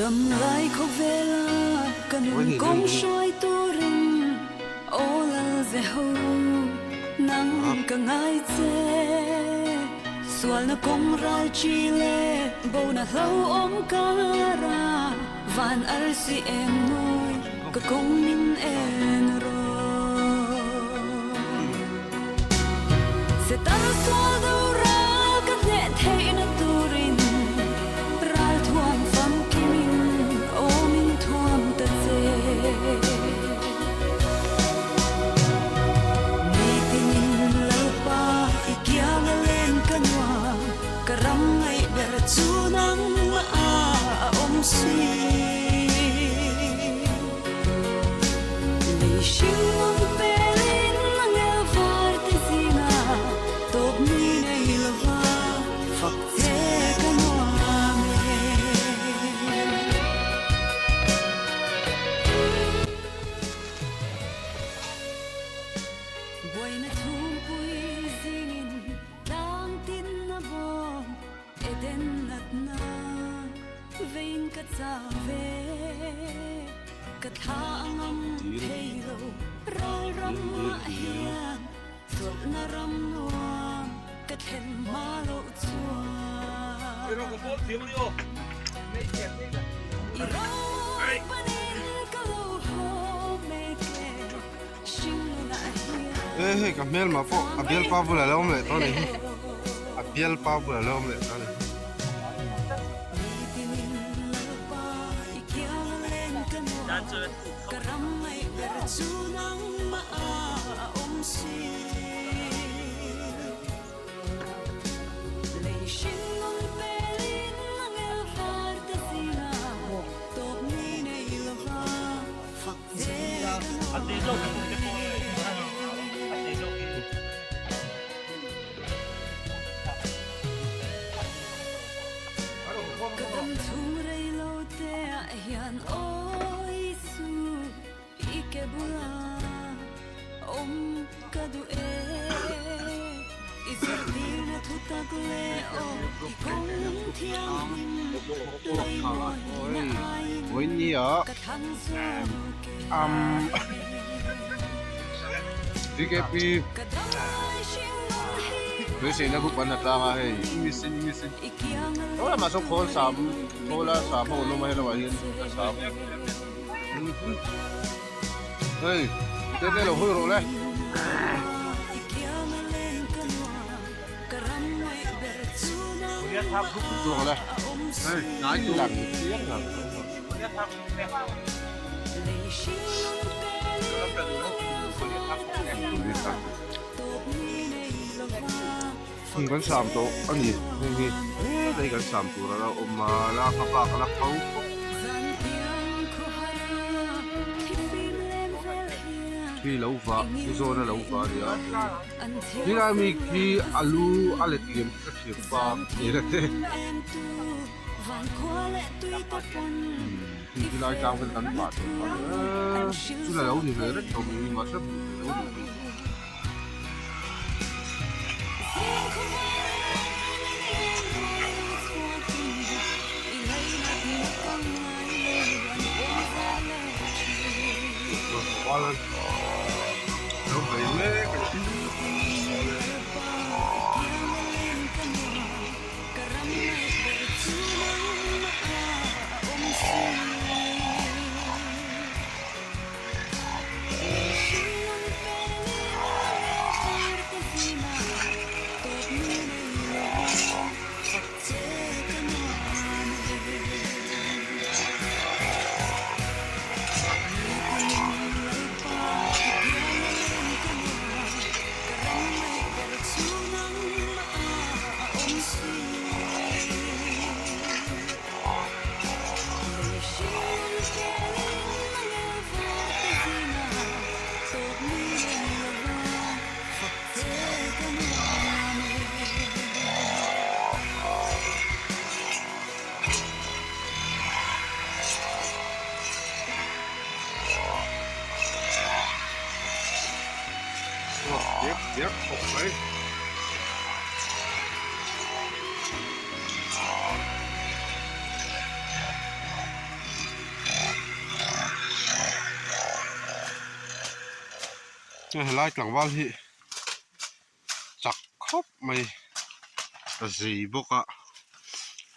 Ka dam lai khawvela ka nun kawng hruai turin aw lal ze ho nang ka ngai che. Sualna kawng ral chi leh bona hlauhawm kara van arsi eng mawi ka kawng min en rawh. Setan sual do ral ka hneh theihna turin ral thuam famkimin aw min thuam ta che. Nitinin Lalpa i kiang a len ka nuam, ka ram ngaih ber chu nangmah a awm si. Lei hringnun pelin a ngel var te zingah tawp ni nei lova fak che ka nuam e. Buaina chhungpui zingin tlang tin a bawm Eden natna vein ka chau ve. Ka thla a ngam thei lo ral ram ah hian chawlhna ram nuam ka thlen hma loh chuan. I ram panin ka lo haw mek e hringnunah hian. E hei ka hmelma pawh a bialpa bulah lo awm leh tawh a ni hi a bialpa bulah lo awm leh tawh a ni. Ka dam chhung rei lo te ah hian aw Isu i ke bula awm ka duh e. I zirtirna thu tak leh aw i kawng thianghlim lei mawina aiin ka thlang zawk e. VKP Ka dam lai hring nun hi Beiseina group an la tlang a hei English in English in Tho lamah sawn khawl sam khawla sam ho an awm a helaiah hian a sam hei te te lo hawi rawh le. Chuang le hei lang chiang ang. Hmun kan sam tawh a ni hei hi helai kan sam tur a la awm a la ka bak a la kho khawp khi lo vah pu zawn a lo vah a ni a helai mi khi alu a let liam ka thiam pa ni te. Khi lai tlang vel kan vah tawh a chu la lo ni ve reng tawh mai mahse hmuh theih lo ni. Lo bei mek a ni. Diak diak khawp mai. Chuan helai tlangval hi chak khawp mai a zei bawk a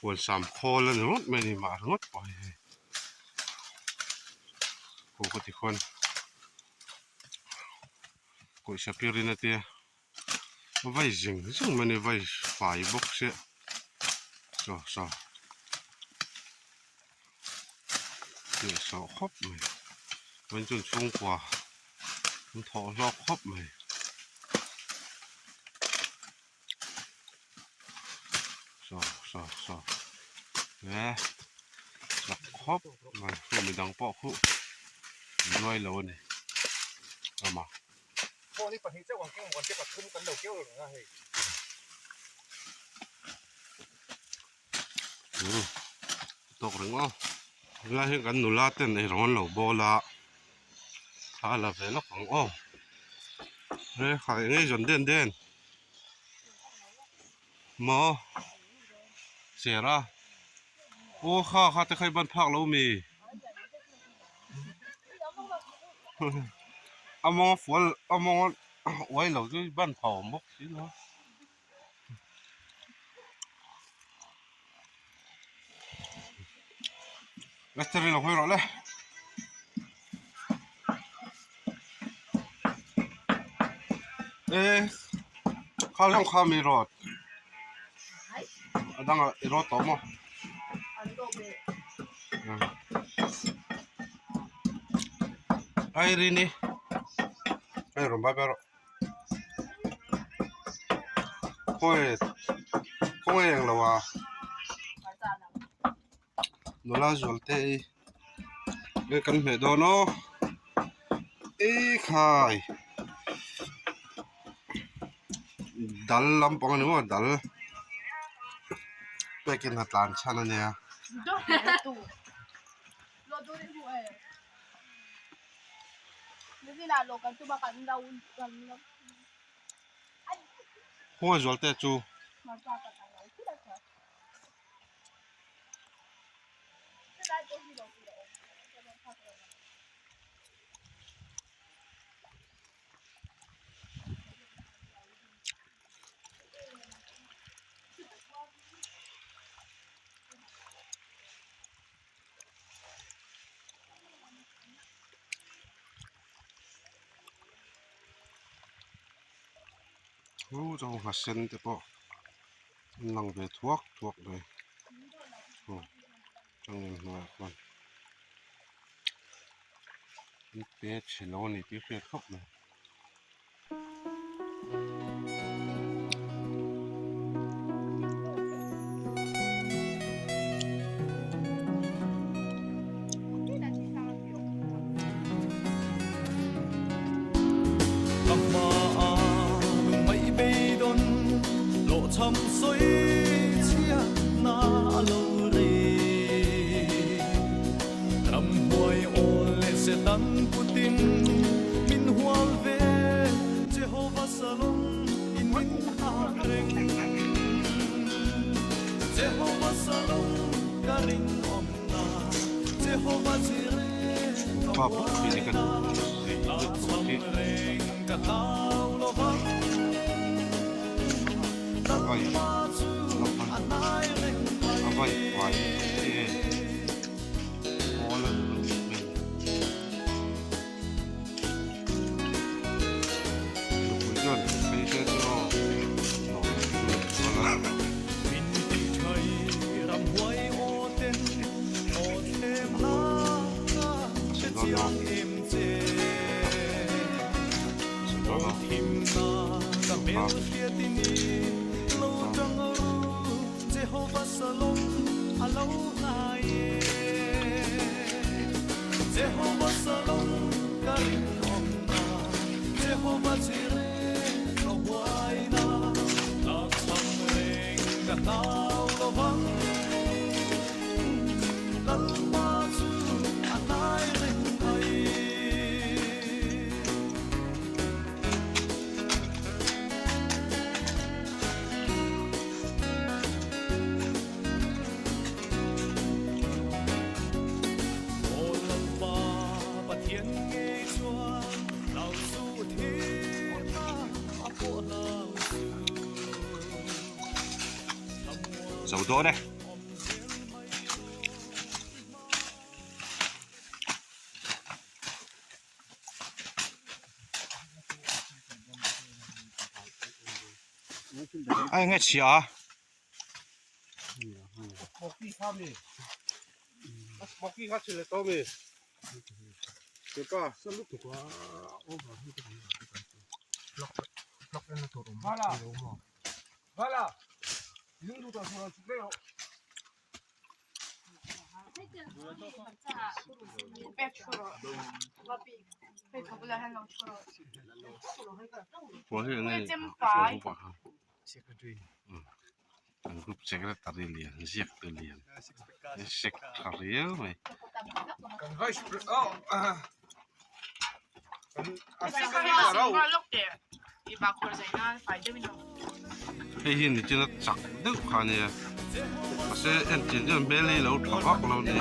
huansam khawl a ni ringawt mai a ni mah ringawt pawh hi hei khaw ka ti khuan pawisa pirin a tia vai zing zing mai a ni vai fai bawk sia saw saw hnehsawh khawp mai chuan chuan chhungkua an thawh hlawk khawp mai saw saw saw he chak khawp mai hei midang pawh khu an duai lo a ni ama. Tawk reng aw helai hian kan nula ten eirawng an lo bawl a thla a la ve lawk ang aw he khai eng nge zawn den den maw cher a aw kha kha te kha i ban phak lo mi a mawng a fual a mawng a uai lo chu i ban phah awm bawk si lo. Lester lo hawi rawh le. E kha hlawm kha mi rawt a dangah i rawt tawh maw? Irene i rawn bai bai rawh. Khawi khawi eng lo a nula zual te hi nge kan hmeh dawn aw ekhai dal lampang a ni maw dal pek in a tlan chhan a nia. Khawngaih zual te chu Chu sangha sen te pawh an lang ve thuak thuak mai aw changel hnuaiah chuan an pe chhe lo a ni tih a hriat khawp mai. Zo dawn e. A enge chhia a. An group secretary lian ziak te lian sek tha riau mai. Hei hi nichina chak deuh kha ania mahse entir hian hmel hi lo tha vak lo ni.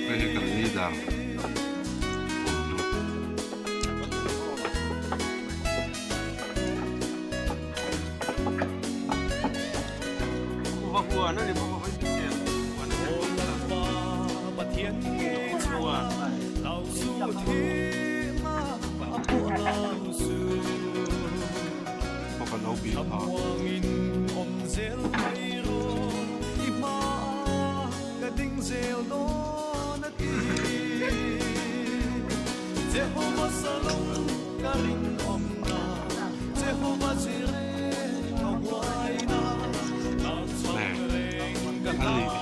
Hei hi kan leader. Ani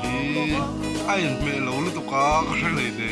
hi a inhmeh lo lutuk a ka hre leh hle.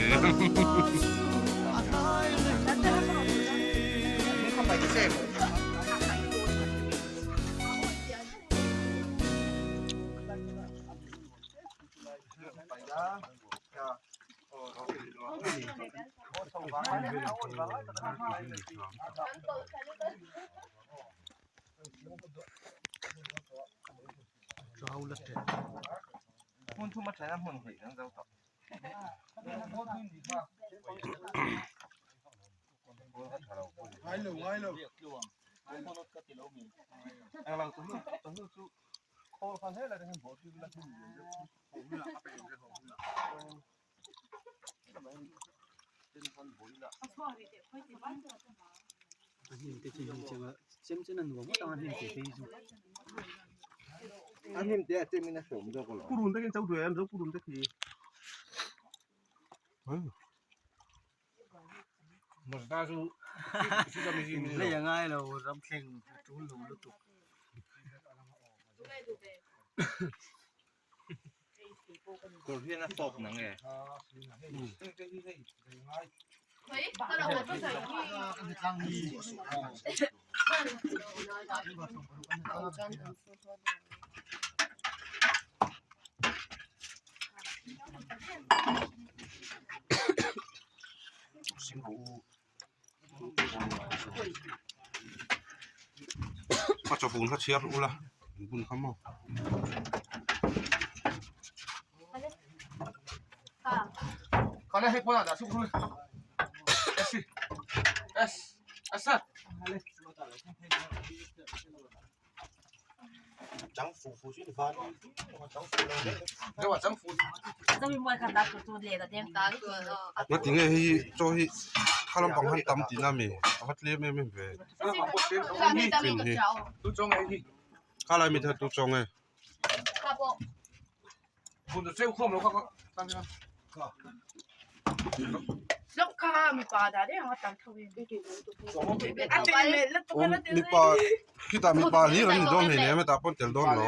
A chawhun kha chhiar ula an bun kha maw. Nga tinge hei chaw hi kha lampang han tam tihna ami a va tlem em em ve fin hi kha lai mi te tu chaw nge. Mipa khitah mipa hlir an ni dawn hleinem hetah pawn tel dawn lo.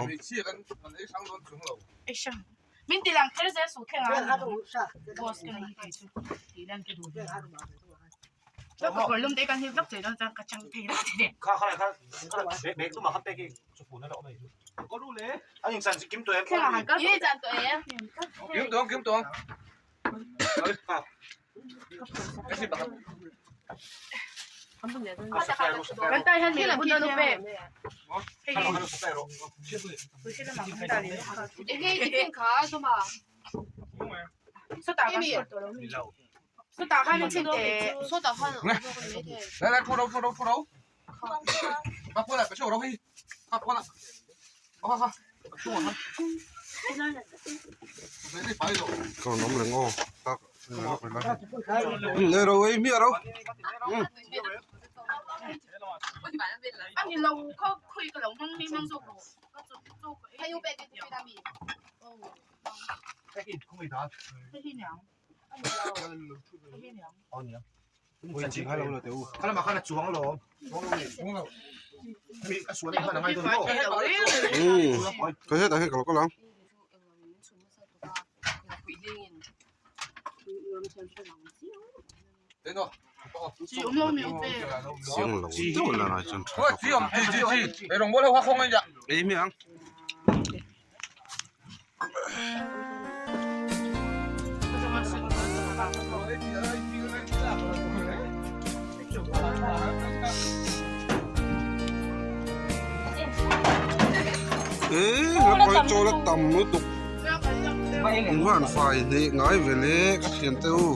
Fai nih ngai ve le ka thian te u.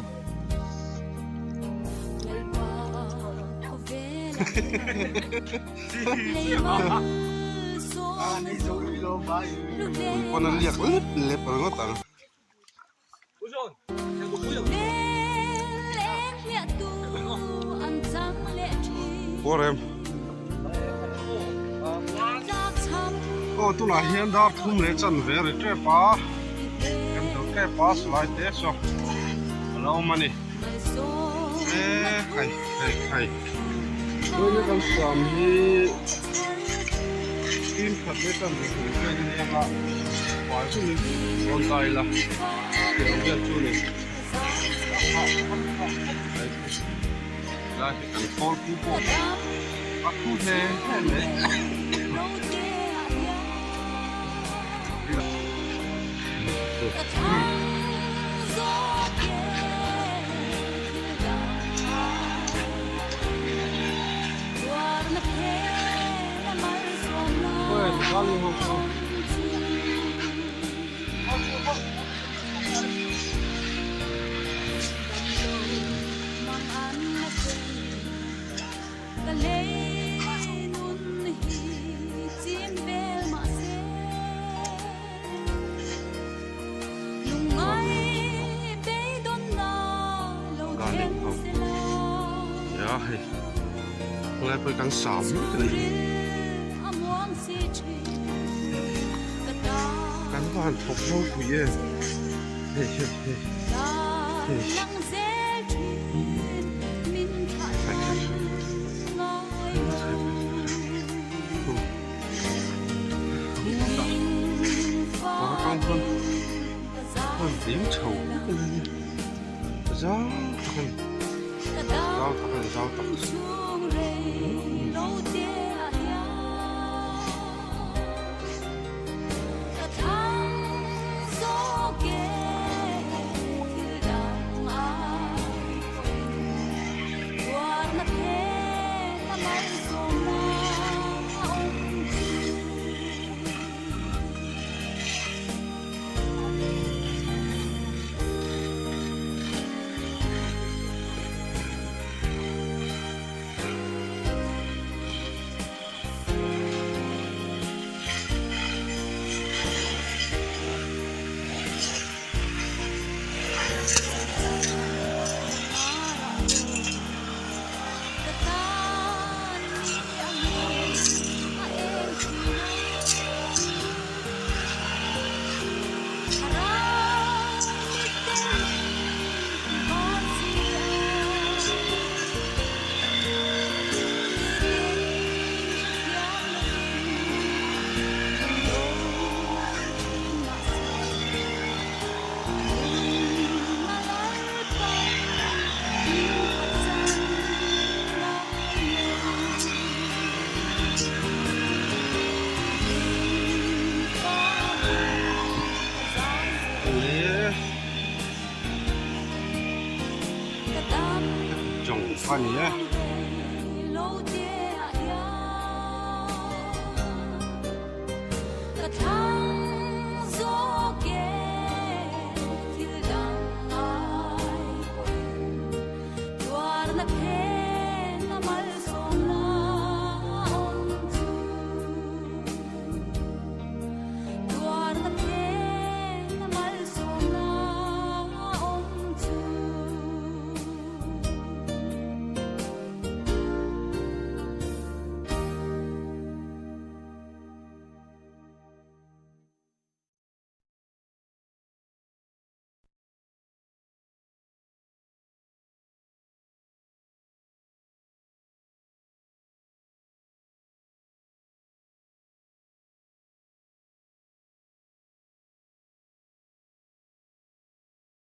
Ui pawn a liak lep lep ringawt ang. Pawr em. Aw tunah hian dar thum leh chanve a ri tep a. Kan deuh tep a silai te saw a lo awm a ni. E khai khai khai tuna kan siam hi team khat leh chanve kum vel a nia a fai chu ni rawn ta ila tih ang vel chu ni lai hi kan khawl pu pawh a thu hle hle mai. Ia hei helai pawh hi kan sa mek a ni kan van thawk ropui em hei hei hei hei. Hmun hlim chho vek a ni zau tak a ni zau tak a ni zau tak. A ni e.